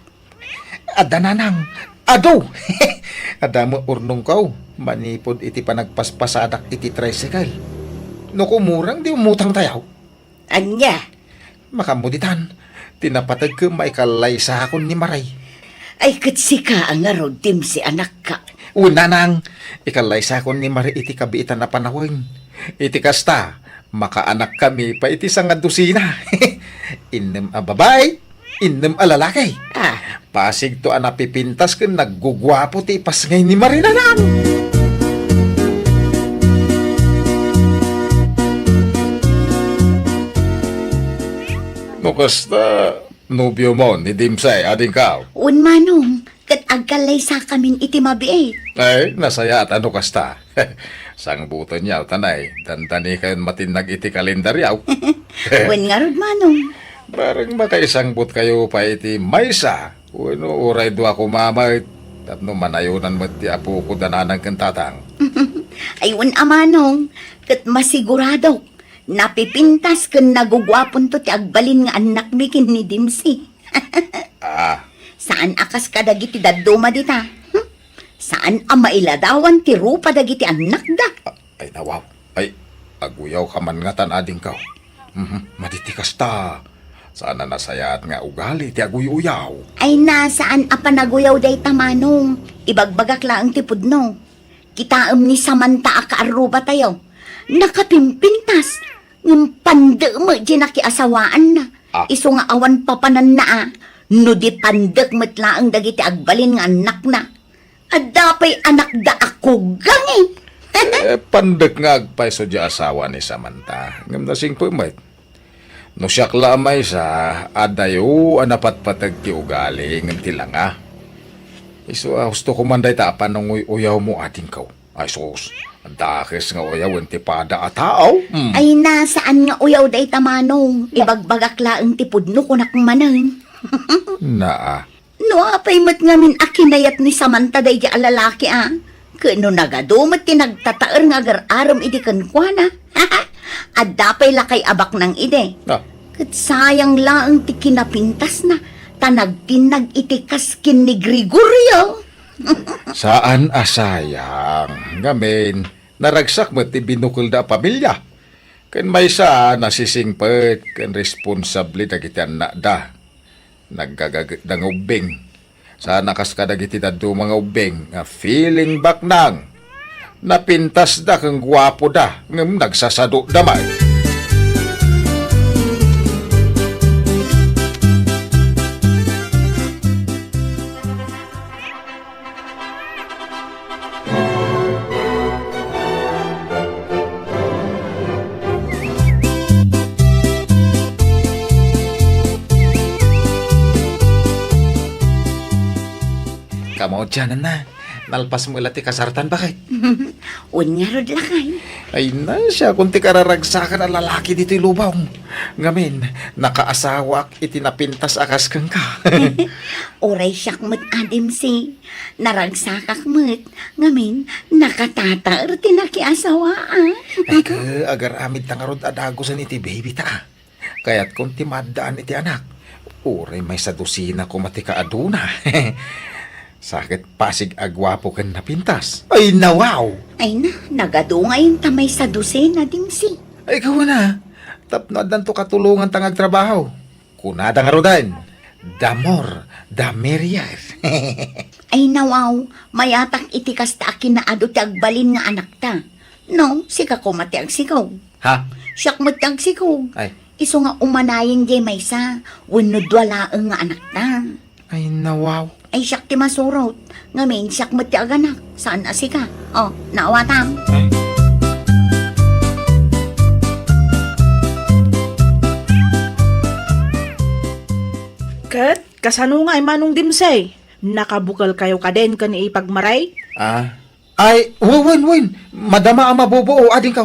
Adda, nanang. Adu! Adda met urnongko manipud iti panagpaspasadak iti tricycle. No kumureng, di umutang tayo. Ania? Makammo ditan, ti napateg ket maikallaysakon ni Mari. Ay, ket sika a ngarud, Dimsi, anakka. Wen, nanang, ikallaysakon ni Mari iti kabiitan a panawen. Iti kasta, makaanakkami pay iti sangadusina. Innem a babai, innem a lalaki. Ah. Pasigto a napipintas ken nagguguapo ti ipasngay ni Mari, nanang. No kasta, nobio mo ni Dimsay, adingkaw? Wen, manong, ket agkallaysakamin iti mabiit. Ay, nasayaat a no kasta. Sangbutenyo, tanay, dandanikayon matinnag iti kalendaryo. Wen ngarud, manong. Bareng makaisangbutkayo pay iti maysa, wenno uray dua koma met, tapno manayonan met ti apoko da nanang ken tatang. Ay, wen a, manong, ket masiguradok, napipintas ken naguguaponto ti agbalin nga annakmi ken ni Dimsi. Ah. Saan a kas kadagiti dadduma dita. Hmm? Saan a mailadawan ti rupa dagiti annakda. Ah, ay, nawaw. Ay, aguyaw ka man ngatan, adingkaw. Mhm, madi ti kasta. Saan a nasayaat nga ugali ti aguy-uyaw. Ay na, saan a panaguyaw dayta, manong. Ibagbagak laeng ti pudno. Kitaem ni Samantha a kaarrubatayo. Nakapimpintas. Ngem pandek met diay nakiasawaanna. Ah. Isu nga awan papananna a, no di pandek met laeng dagiti agbalin nga annakna. Adda pay anakda a kuggang, eh. Eh, pandek nga agpayso diay asawa ni Samantha. Ngem nasingpet met. No siak la a maysa, adayo a napatpateg ti ugali ngem ti langa. Isu a husto ko man dayta a pananguy-uyawmo, adingkaw. Ay sus, dakes nga uyawen ti pada a tao. Hmm. Ay na, saan nga uyaw dayta, manong. Ibagbagak laeng ti pudno, kunak manen. Naa. No apay met ngamin a kinayat ni Samantha daydi a lalaki a, ket no nagadu met ti nagtataer nga agar-arem idi kenkuana, adda pay lakay a baknang idi. Ah. Ket sayang laeng ti kinapintasna, ta nagtinnag iti kas ken ni Gregorio. Saan a sayang, ngamin, naragsak met ti binukelda a pamilia. Ken maysa, nasisingpet ken responsable dagiti annakda. Naggagagetda nga ubbing. Saan a kas kadagiti dadduma nga ubbing nga feeling baknang. Napintasda ken guapoda, ngem nagsasadoda met. Kamo, Janana, nalpas mo la ti kasartan, baket? Wen ngarud, lakay. Ay na, siakon ti kararagsakan a lalaki ditoy lubong. Ngamin, nakaasawaak iti napintas a kas kenka. Uray siak met, Adimsi. Naragsakak met, ngamin, nakatataer ti nakiasawaan. Ay, ke, agar-amid ta ngarud a dagusen iti baby ta. Kayatkon ti maaddaan iti anak. Uray maysa dosena koma ti kaaduna. Sa ket pasig a guapo ken napintas. Ay, nawaw! Ay na, nagadu ngayon ta maysa dosena, Dimsi. Ay, kawana. Tapno addanto katulongan ta nga agtrabaho. Kunada ngaruden, "The more, the merrier." Ay, nawaw, mayatak iti kasta a kinaadu ti agbalin nga anakta. No, sika koma ti agsikog. Ha? Siak met ti agsikog. Ay. Isu nga umanayen diay maysa, wenno dua laeng nga anakta. Ay, nawaw. Ay, siak ti masurot. Ngamin, siak met ti aganak. Saan a sika? O, naawatam. Ay. Ket, kasano ngay, Manong Dimsay? Nakabukelkayo kaden ken ni Ipag Maray? Ah, Ay, wen, wen, wen. Madama a mabubuo, adingkaw.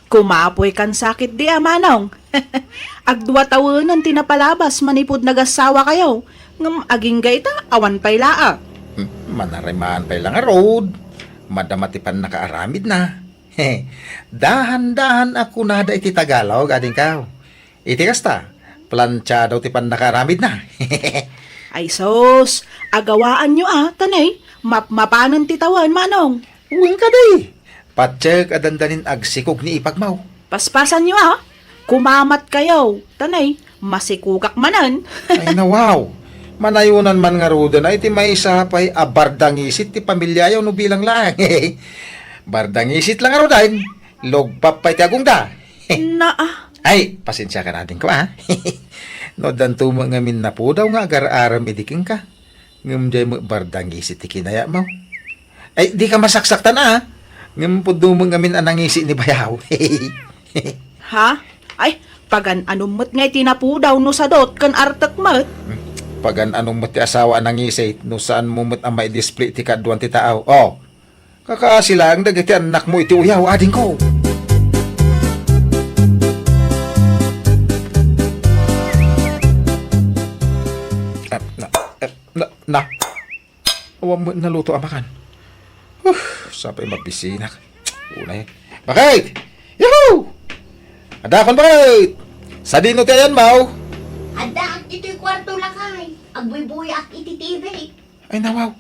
Kumapoy kan sakit di a, Manong. Agdua tawenen ti napalabas manipud nagassawakayo. Ngem agingga ita, awan pay laeng. Hmm, manarimaan pay la ngarud. Madama ti pannakaaramidna. Dahan-dahan a kunada iti Tagalog, adingko. Iti kasta, plantiado ti pannakaaramidna. Ay sus, agawaanyo a, ta nay, mapmapanen ti tawen, Manong. Wen kadi, patiek a dandanin agsikog ni ipagmo. Paspasanyo a, kumamatkayo, ta nay, masikogak manen. Ay, nawaw. Manayonan man ngaruden a iti maysa pay a bardangisit ti pamiliayo no bilang laeng. Bardangisit la ngaruden, lugpap pay ti agongda. Naa. Ay, pasensiakan adingko a. No addanto met ngamin napudaw nga agar-arem idi kenka. Ngem diay met bardangisit ti kinayatmo. Ay, dika masaksaktan a. Ngem pudno met ngamin a nangisi ni bayaw. Ha? Ay, pagan-anom met ngay ti napudaw no sadot ken artek met. Pagan-anom met ti asawa a nangisi no saanmo met a maidisplay ti kaaduan ti tao. Oh, kakaasi laeng dagiti annakmo iti uyaw, adingko. Ah, na, eh, na, na. Awan met naluto a makan. Huh, sapay mabisinak. Unay. Bakit? Yahoo! Adakon, bakit? Sadino ti ayanmo? Addaak ditoy kuarto, lakay. Agbuybuyaak iti T V. Ay, nawaw.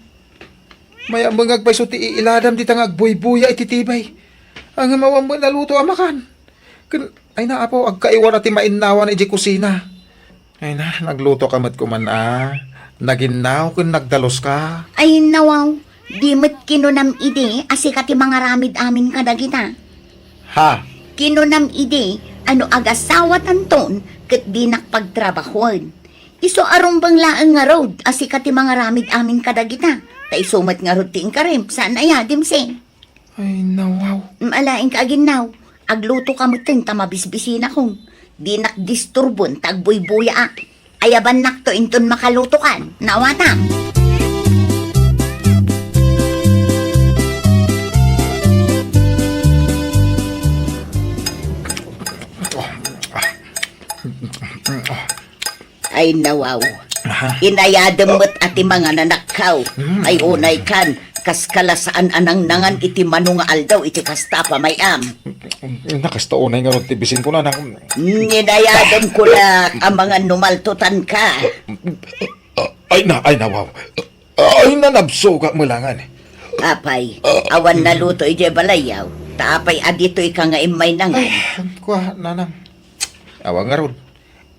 Mayamengag pay so ti iiladam dita nga agbuybuya iti T V. Ngem awan met naluto a makan. Ken, ay na, apo, agkaiwara ti mainnawan idiay kusina. Ay na, nagluto ka met koman a. Naginnaw ken nagdalus ka. Ay, nawaw, di met kinunam idi a sika ti mangaramid amin kadagita. Ha? Kinunam idi a no agasawatanton ket dinak pagtrabahoen. Isu a rumbeng laeng ngarud a sika ti mangaramid amin kadagita. Ta isu met ngarud ti inkarem, saan aya, Dimsing? Ay, nawaw. Mm, alaenka aginnaw. Agluto ka metten ta mabisbisinakon. Dinak disturben ta agbuybuyaak. Ayabannakto inton makalutokan. Nawatam. Ay, nawaw. Aha. Inayadem met a ti mangan, anakko. Mm. Ay, unay kan, kas kala saan a nangnangan iti mano nga aldaw iti kasta a pamay-am. Nakasta unay ngarud ti bisin ko, nanang. Mm, inayadem ko la a mangan no maltutan ka. Ay na, ay, nawaw. Ay, nanabsogak melangan. Apay, awan naluto idiay balayyo. Ta apay a ditoy ka nga immay nangan? Ay, kua, nanang. Awan ngarud.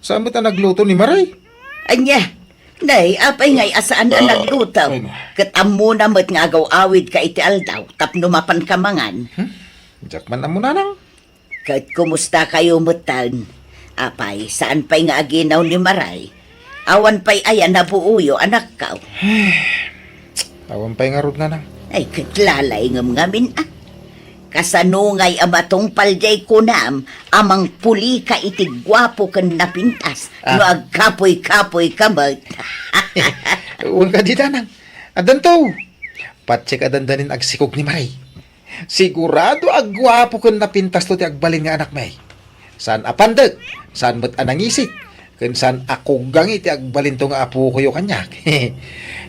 Saan met a nagluto ni Maray? Ania? Nay, apay ngay a saan a nagluto? Ay, na. Ket ammona met nga agaw-awid ka iti aldaw tapno mapan ka mangan. Hmm? Diak man ammo, nanang. Ket kumusta kayo metten? Apay, saan pay nga aginaw ni Maray? Awan pay aya nabuoyo, anakko? Awan pay ngarud, nanang. Ay, ket lalaingem ngamin, a. Kasano ngay a matungpal diay kunam a mangpuli ka iti guapo ken napintas, ah, no agkapoy-kapoy ka met? Wen kadi, nanang. Addanto. Patiek a dandanin agsikog ni Maray. Sigurado a guapo ken napintasto ti agbalin nga anakmi. Saan a pandek, saan met a nangisit, ken saan a kuggangi ti agbalinto nga apokoyo kaniak.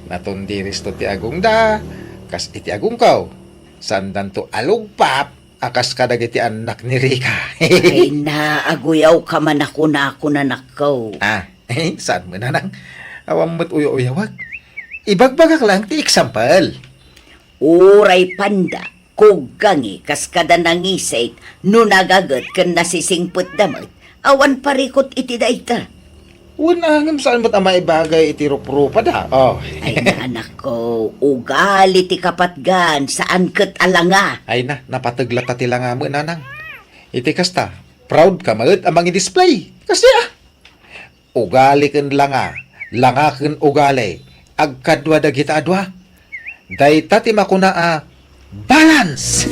Natundiristo ti agongda, kas iti agongko. Saandanto a lugpap a kas kadagiti annak ni Rica. Ay na, aguyawka man a kunakon, anakko. Ah, saan met, nanang? Awan met uyaw-uyawek. Ibagbagak laeng ti example. Uray panda, kuggangi, kas kada nangisit, no nagaget ken nasisingpetda met, awan parikut iti dayta. Wen, ngem saan met a maibagay iti ruprupada? Oh. Ay, anakko, ugali ti kapatgan, saan ket a langa. Ay na, napateg latta ti langa met, nanang. Iti kasta, proud ka met a mangi-display. Kasi, ah, ugali ken langa, langa ken ugali, agkadua dagita a dua. Dayta ti makuna a balance.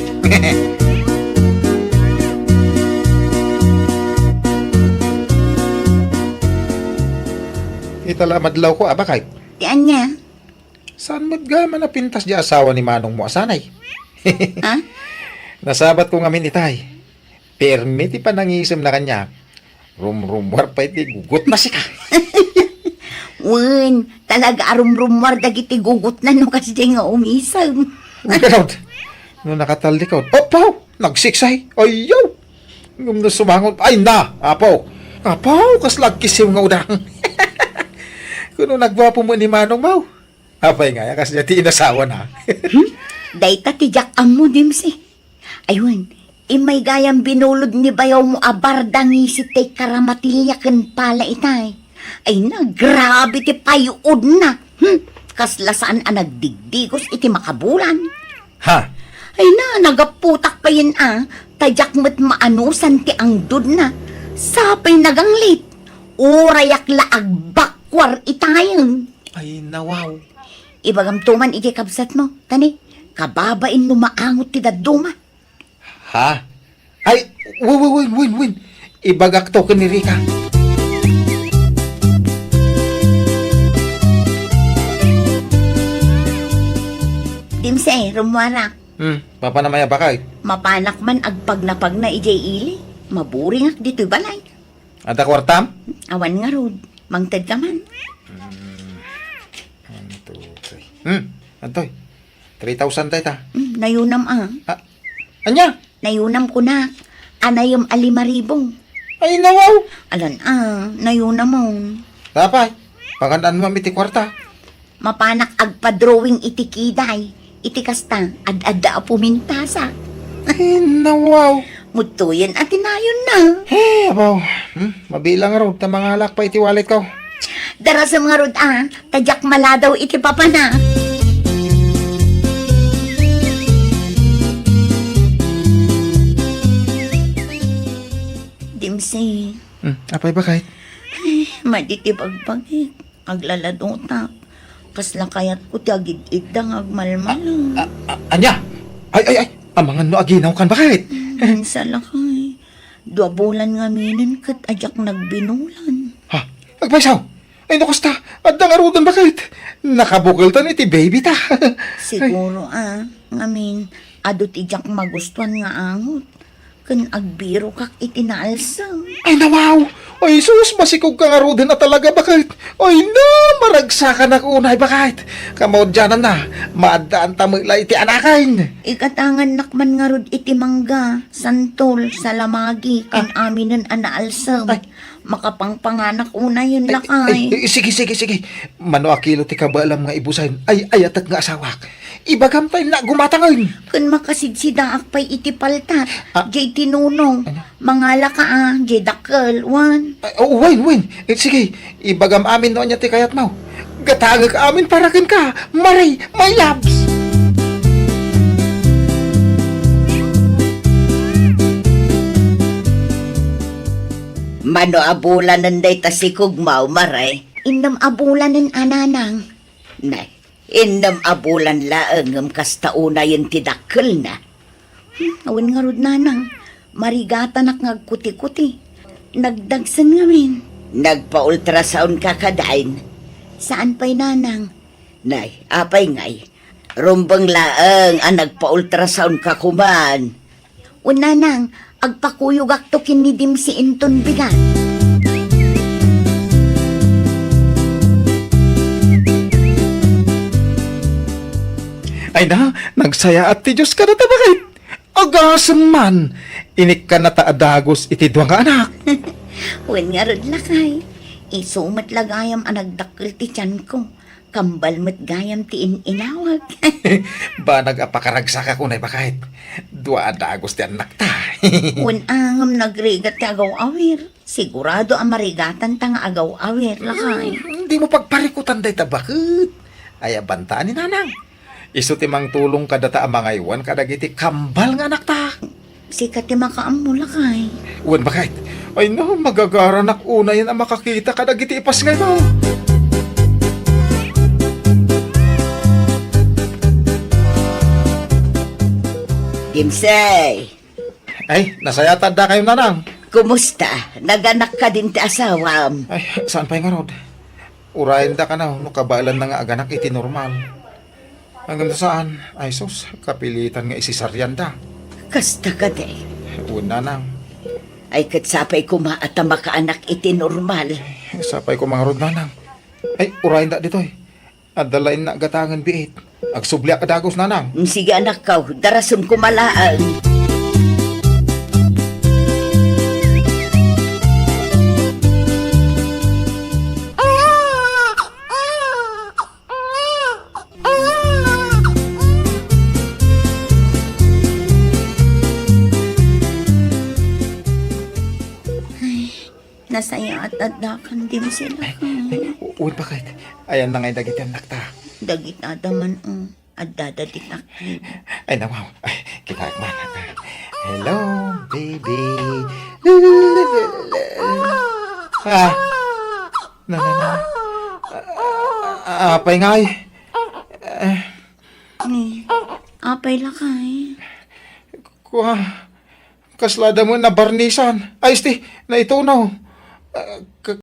Ita la madlawko, a, bakit? Ti ania? Saan met gayam a napintas di asawa ni manongmo a sanay? Ha? Nasabatko ngamin itay. Permi ti panangisemna kaniak. Rumrumuar pay ti gugotna sika. Wen, talaga a rumrumuar dagiti gugotna no kasdi nga umisem. Wen, garud. No nakatallikod, "Apo! Nagsiksay! Ayaw!" Ngem no sumangot, "Ay na, Apo! Apo, kasla agkisiw nga udang!" Kuno nagguapo met ni Manong Mau. Apay nga, kas dayta ti inasawana. Hmm? Dayta ti diak ammo, Dimsi. Aywan, immay gayam binulod ni bayawmo a barda ngisit tay karamatilia ken pala itay. Ay na, grabe ti payuodna. Hmm, kasla saan a nagdigdigos iti makabulan. Ha? Ay na, nagaputak payen a, ta diak met maanusan ti angdodna. Sapay naganglit. Urayak la agbakkuar itayen. Ay, nawaw. Ibagamto man iti kabsatmo, tani, kababain no maangot ti dadduma. Ha? Ay, wen, wen, wen, wen, wen. Ibagakto ken ni Rica. Dimse, rummuarak. Hmm, mapanam aya, baket? Mapanak man agpagnapagna idiay ili. Maburingak ditoy balay. Adda kuartam? Awan ngarud. Mangted ka man. Hmm. One, two, three. Hmm, adtoy. Three thousand dayta. Hmm, nayunam a. Ah, ania? Nayunam kunak. Anayem a lima ribu. Ay, nawaw. Alan a, nayunamon. Apay, pagan-anmo iti kuarta. Mapanak agpa-drawing iti kiday. Iti kasta, ad-adda a pumintasak. Ay, nawaw. Mudtoyen a tinayonna. Eh, abaw. Hmm? Mabilang ngarud ta mangalak pay iti walletko. Darasem ngarud a, ta diak maladaw iti papana. Dimsi. Hmm, apay baket? Ay, madi ti bagbagik. Aglaladutak. Kasla kayatko ti agid-idda nga agmalmalem. A, a, ania? Ay, ay, ay! Amangan no aginawkan, baket? Hmm, salakay. Dua bulan ngaminen ket a diak nagbinulan. Ha? Agpayso? Ay, no kasta, adda ngaruden, baket? Nakabukeltan iti baby ta. Siguro, a, ngamin, adu ti diak magustuan nga angot. Ken agbirokak iti naalsem. Ay, nawaw! Ay, sus, masikog ka ngaruden a talaga, baket? Ay, na, maragsakanak unay, baket? Kamaudiananna, maaddaan ta met la iti anaken. Igatangannak man ngarud iti mangga, santol, salamagi, ken aminen a naalsem. Ay. Makapangpanganak unayen, lakay. Ay, ay, sige, sige, sige. Mano a kilo ti kabaelam nga ibusen? Ay, ayatek nga asawak. Ibagam ta innak gumatangen. Ken makasidsidaak pay iti paltat. Ah. Jay tinunong. Ano? Mangalaka a, jay dakkel, wen. Ah, oh, wen, wen. Eh, sige, ibagam amin no ania ti kayatmo. Gatangek amin para kenka, Mare, my loves. Mano a bulanen dayta sikogmo, Mare? Innem a bulanen a, nanang. Nay, innem a bulan laeng ngem kasta unayen ti dakkelna. Hmm, awan ngarud, nanang. Marigatanak nga agkuti-kuti. Nagdagsen ngamin. Nagpa-ultrasound ka kadi? Saan pay, nanang. Nay, apay ngay? Rumbeng laeng a nagpa-ultrasound ka koma. Wen, nanang, agpakuyogakto ken ni Dimsi inton bigat. Ay na, nagsayaat ti Dios kadata, baket? Agasem man, inikkannata a dagus iti dua nga anak. Wen ngarud, lakay, isu met la gayam a nagdakkel ti tianko. Kambal met gayam ti in-inawag. Banag a pakaragsakak unay, baket. Dua a dagus ti annakta. Wen, ngem nagrigat ti agaw-awir. Sigurado a marigatanta nga agaw-awir, lakay. Hmm, dimo pagparikutan dayta, baket. Ay, abantaan ni nanang. Isu ti mangtulong kadata a mangaywan kadagiti kambal nga anakta. Sika ti makaammo, lakay. Wen, baket. Ay, no, magagaranak unayen a makakita kadagiti ipasngaymo. Dimsey! Ay, nasayaat a addakayo, nanang. Kumusta? Naganak kadin ti asawam? Ay, saan pay ngarud? Urayenda kano no kabaelanna nga aganak iti normal. Ngem no saan, ay sus, kapilitan nga isisarianda. Kasta kadi? Wen, nanang. Ay, ket sapay koma a ta makaanak iti normal. Sapay koma ngarud, nanang. Ay, urayenda ditoy. Adda laeng nagatangen biit. Agsubliak a dagus, nanang. Mm, sige, anakko, darasem koma laeng. Ay, nasayaat adda kan dimsila. Ay, ay, u-, wen pa ket. Ayan na ngay dagiti annakta. Dagita da man, o. Adda da ti taknib. Ay, nawaw. Ay, kitaek man. Hello, baby. Ah. Na, na, na. Ah, apay ngay? Ah. Ni, apay lakay? Kua, kasla da met nabarnisan. Ay, esti, naitunaw. Ah, ka-,